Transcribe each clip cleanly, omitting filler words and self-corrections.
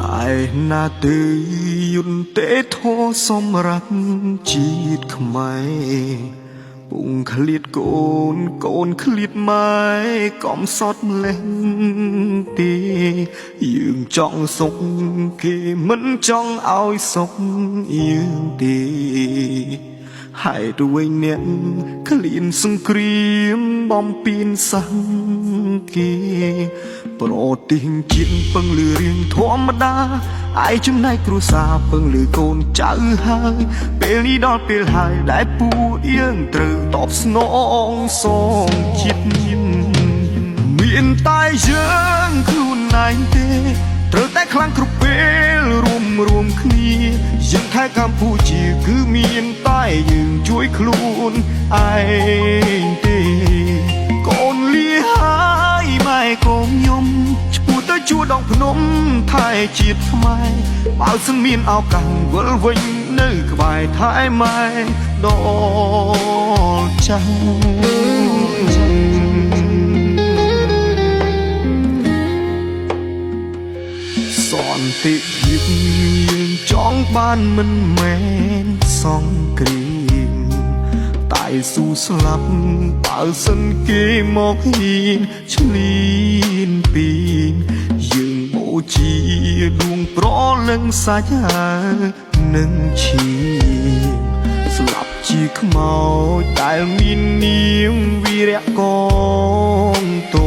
ឯណាទេយុន្ទេធម៌សម្រាប់ជាតិខ្មែរ ពុងឃ្លាតកូនកូនឃ្លាតម៉ែកំសត់ម្លេះទេ យើងចង់សុខគេមិនចង់ឲ្យសុខយើងទេ ហេតុវិញអ្នកឃ្លានសង្គ្រាមបំពេញសង្គេ ប្រទេសជាតិពឹងលឺរៀងធម្មតា ឯចំណែកគ្រួសារពឹងលឺកូនចៅហើយ ពេលនេះដល់ពេលហើយដែលពួកយើងត្រូវតបស្នងសងជាតិ មានតែយើងខ្លួនឯងទេ ត្រូវតែខ្លាំងគ្រប់ពេលរួមរួមគ្នា យើងថែកម្ពុជាគឺមានតែយើងជួយខ្លួនឯងទេ កូនលាហើយម៉ែកូនខ្ញុំឆ្ពោះទៅជួដងភ្នំថែជាតិខ្មែរ បើសិនមានឱកាសវិលវិញនៅក្បែរថែម៉ែដល់ចាស់ សន្តិភាពយើងចង់បានមិនមែនសង្គ្រាម តែស៊ូស្លាប់បើសិនគេមកហ៊ានឈ្លានពាន យើងបូជាដួងប្រលឹងសាច់ហើនឹងឈាម ស្លាប់ជាខ្មោចដែលមាននាមវីរៈកងត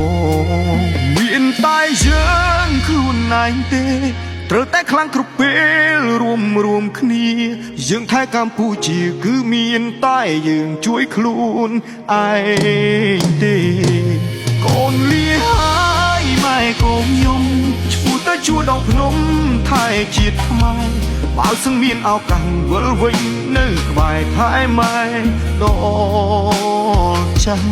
មានតែយើងខ្លួនឯងទេ ត្រូវតែខ្លាំងគ្រប់ពេលរួមរួមគ្នា យើងថែកម្ពុជាគឺមានតែយើងជួយខ្លួនឯងទេ កូនលាហើយម៉ែកូនខ្ញុំឆ្ពោះទៅជួដងភ្នំថែជាតិខ្មែរ បើសិនមានឱកាសវិលវិញនៅក្បែរថែម៉ែដល់ចាស់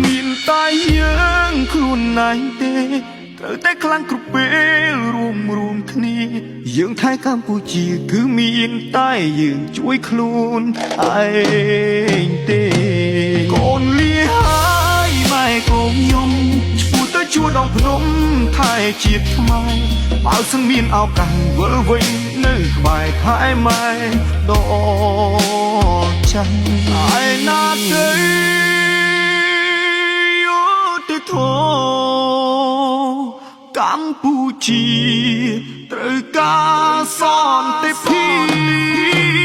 មានតែយើងខ្លួនឯងទេ ត្រូវតែខ្លាំងគ្រប់ពេលរួមរួមគ្នា យើងថែកម្ពុជាគឺមានតែយើងជួយខ្លួនឯងទេ កូនលាហើយម៉ែកូនខ្ញុំឆ្ពោះទៅជួដងភ្នំថែជាតិខ្មែរ បើសិនមានឱកាសវិលវិញនៅក្បែរថែម៉ែដល់ចាស់ ឯណាទៅទៅធកម្ពុជាត្រូវការសន្តិភាព